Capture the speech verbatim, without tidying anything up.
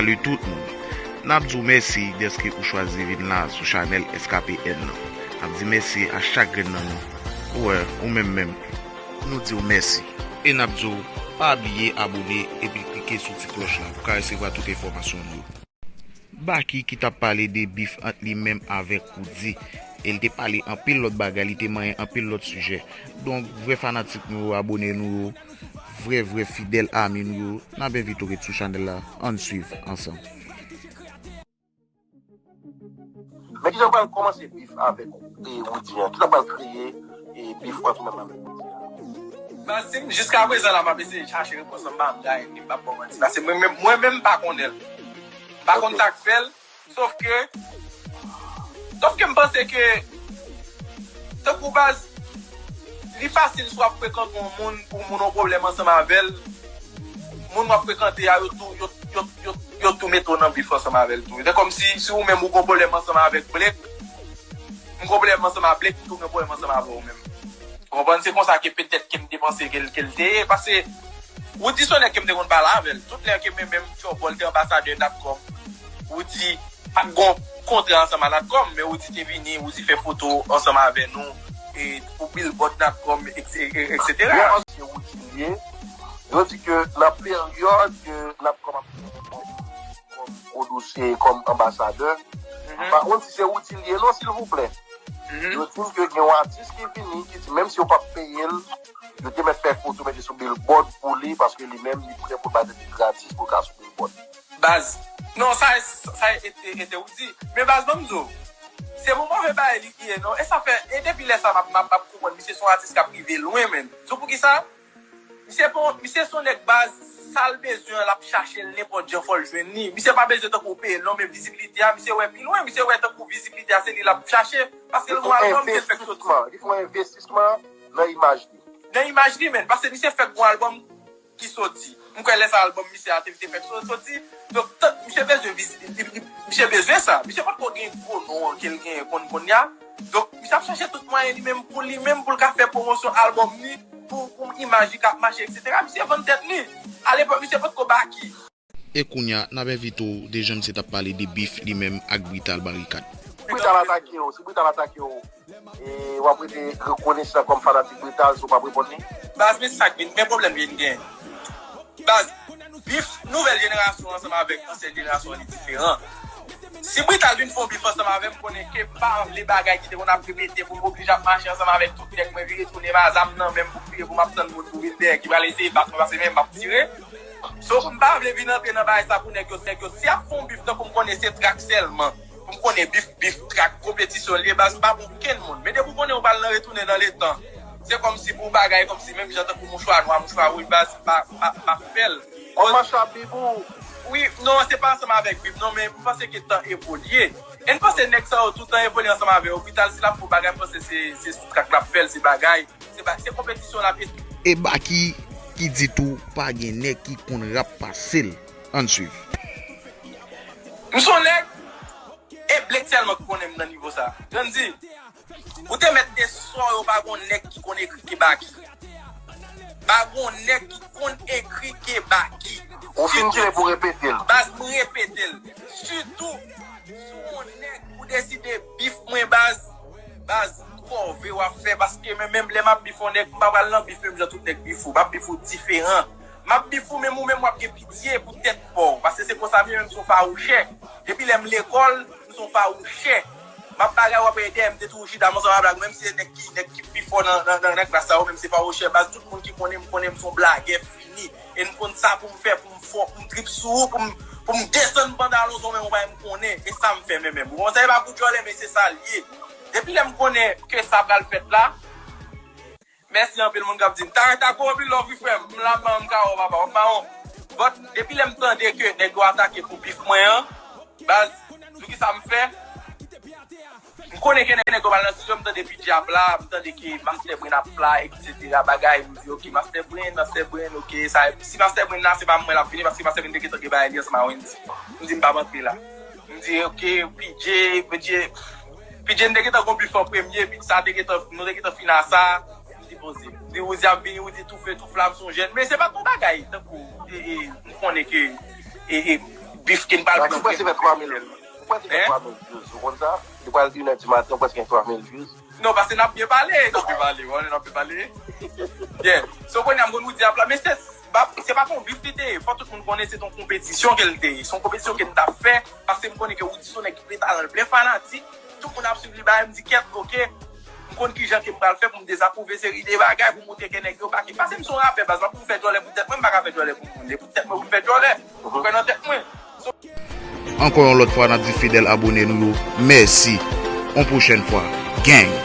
Salut tout moun. N ap di w mèsi dèske ou chwazi vin la sou chanèl S K P N nan. N ap di mèsi a chak grenn nan nou. Ou wè, ou menm menm. Nou di w mèsi. E n ap di w, pa bliye abòne epi klike sou ti klòch la pou w ka resevwa tout enfòmasyon nou yo. Baky ki t ap pale de bif ant li menm avèk Roody. E l te pale anpil lòt bagay, li te manyen anpil lòt sijè. Donk, vrè fanatik nou yo, abòne nou yo, vrè, vrè fidèl ami nou yo, n ap envite w ret sou chanèl la, ann swiv ansanm. Men kijan pral kòmanse bif avèk e, Roody an? Kijan pral kreye e, bif ant ou menm avèk Roody an? Baz, si m jiska prezan la, m ap eseye chache repons lan, m pa m gaye, m p ap ba w manti. Paske mwen menm, mwen menm, m pa konnen l. M pa konn sa k fè l, sòf ke, sòf ke m panse ke, tankou baz, li fasil si w ap frekante yon moun, pou moun yon pwoblèm ansanm avè l, moun w ap frekante a, yo tou, yo, yo, yo, yo tou mete w nan bif ansanm avè l tou. Se kòmsi, si ou menm ou gon pwoblèm ansanm avèk Blake, m gon pwoblèm ansanm a Blake, m tou gen pwoblèm ansanm avè w menm. Ou konprann? Se konsa ke petèt ke m te panse ke l, ke l te ye. Paske Roody se yon nèg ke m te konn pale avè l. Tout lè ke mwen menm Tchòbòl te anbasadè Natcom, Roody pa t gon kontra ansanm a Natcom, men Roody te vini, Roody fè foto ansanm avè nou e pou billboard Natcom, eksetera. Yo panse se Roody l ye. Yo di ke nan peryòd ke Natcom ap fè kòm pwodisè, kòm anbasadè, m pa konn si se Roody l ye non, silvouplè. Yo di m ke gen yon atis ki vini, ki di menm si yo p ap peye l, yo te mèt fè foto mete sou billboard pou li, paske li menm li prè pou l bay tèt li gratis pou l ka sou billboard. Baz. Non, sa, sa e te, e te Roody. Men baz, ban m di w, se pou move bagay li ki ye non. E sa fè, e depi lè sa m ap, m ap, m ap konprann misye se yon atis k ap rive lwen, menn. Di w poukisa? Misye pa, misye se yon nèg baz, sa l bezwen an, l ap chache l nenpòt jan, fò l jwenn li. Misye pa bezwen tankou w peye l non, men vizibilite a, misye wè pi lwen, misye wè tankou vizibilite a se li l ap chache, paske l gon albòm ki fèk soti. Li fè yon envestisman nan imaj li. Nan imaj li, menn, paske misye fèk gon albòm ki soti. M kwè lè sa albòm misye a te, te fèk so-, soti. Donk, tank misye bezwen viz-, li, li, misye bezwen sa. Misye potko gen gwo non an ke l genyen konn kounye a. Donk, misye ap chache tout mwayen li menm pou li menm pou l ka fè pwomosyon albòm li, pou, pou imaj li ka ap mache, eksetera. Misye vann tèt li. Alepòk, misye potko Baky. E kounye a, n ap envite w, dejan misye t ap pale de bif li menm ak Brital Barikad. Brital atake w, si Brital atake w, e w ap rete rekonesan kòm fanatik Brital si w p ap reponn li? Baz, men sa k vin, men pwoblèm vin gen. Baz, bif nouvèl jenerasyon ansanm avèk ansyen jenerasyon an li diferan. Si Brital vin fè yon bif ansanm avè m, konnen ke m pa vle bagay ki te konn ap repete pou m oblije ap mache ansanm avèk tout nèg, mwen vire tounen m a zam nan men m pou m vire pou m ap tann moun pou vin dèyè ki pral eseye bat mwen paske men m p ap tire. So, m pa vle vin antre nan bagay sa pou nèg yo, nèg yo, si y ap fè yon bif tankou m konnen se trak sèlman, pou m konnen bif, bif, trak, konpetisyon l ye, baz, m pa bon okenn moun. Men depi w konnen w pral nan retounen nan letan, se kòmsi pou w bagay, kòmsi menm jan tankou mouchwa nwa, mouchwa wouj, baz, m pa, m pa, m pa fè l. Kòman sa, Bibou? Wi, non, se pa ansanm avèk bif, non, men m panse ke tan evolye. E m panse nèg sa yo, tout tan evolye ansanm avè yo. Brital, si l ap fè yon bagay, m panse se, se sou trak l ap fè l, se bagay. Se ba-, se konpetisyon l ap eseye. E Baky ki di tou pa gen nèg ki konn rap pase l. Ann swiv. M se yon nèg, e Blake sèlman ki konnen m nan nivo sa. Jan di, ou te mèt de sò yo pa gon nèg ki konn ekri ke Baky. Pa gon nèg ki konn ekri ke Baky. Ou fin tire pou repete l. Baz, m repete l. Sitou, si w yon nèg ou deside bif mwen, baz, baz, kòve w ap fè, paske men menm lè m ap bif yon nèg, m pa pral nan bif menm jan tout nèg bif ou. M ap bif ou diferan. M ap bif ou, menm ou menm w ap gen pitye pou tèt pa w. Paske se konsa m ye, menm si w fawouchè. Depi lè m lekòl, m se yon fawouchè. M ap bagay, w ap wè dèyè m te toujou chita, m ansanm avèk, menm si se nèg ki, nèg ki pi fò nan, nan, nan, nan klas sa yo, menm se fawouchè. Baz, tout moun ki konnen m, konnen m se yon blagè fini. E m konn sa pou m fè, pou m fò, pou m trip sou ou, pou m, pou m desann pantalon sa w menm ou pa menm konnen. E sa m fè menm menm. Ou konn sa, e pa pou djòlè, men se sa l ye. Depi lè m konnen ke sa pral fèt la, mèsi anpil moun k ap di m, Tarata gon anpil love wi frè m, m la m pa, m ka wè w papa, w pa wont. But, depi lè m tande ke nèg yo atake pou bif mwen an, baz, sou kisa m fè? M konnen ke nèg yo pral nan estidyo, m tande P J ap la, m tande ke Master Brain ap la, eksetera, bagay, m di, ok, Master Brain, Master Brain, ok, sa, si Master Brain la, se pa mwen l ap vini, paske Master Brain te gentan gen bagay li ansanm a Wendyy. M di, m p ap antre la. M di, ok, P J, P J, P J, n te gentan gon bif an premye, bif sa te gentan, nou te gentan fin a sa, m di poze. M di, Roody ap vini, Roody toufe, tou flam, se yon jèn, men se pa t yon bagay, tankou, e, e, m konnen ke, e, e, bif ke n pral Mwen prèske fè twa mil. Mwen prèske fè twa mil views. Ou konn sa? Li pral inè di maten, ou prèske gen twa mil views. Non, paske n ap byen pale. N ap byen pale, wi, n ap byen pale. Yeah. So, kounye a, m konn Roody ap la, men se, se pa t yon bif li te ye. Fò tout moun konnen se t yon konpetisyon ke l te ye. Se yon konpetisyon ke n t ap fè, paske m konnen ke Roody se yon nèg ki plen talan, l plen fanatik. Tout moun ap swiv li, bagay, m di, kèt, oke. M konn kijan ke m pral fè pou m dezapwouve seri de bagay, pou montre ke nèg yo pa ki. Paske m se yon rapè, baz, m ap pou m fè djòlè pou tèt mwen, m pa ka fè djòlè pou moun. E pou tèt mwen pou m fè djòlè. Ou kwè nan tèt mwen. So, Ankò yon lòt fwa, n ap di fidèl abone nou yo mèsi. On pwochèn fwa. Gang!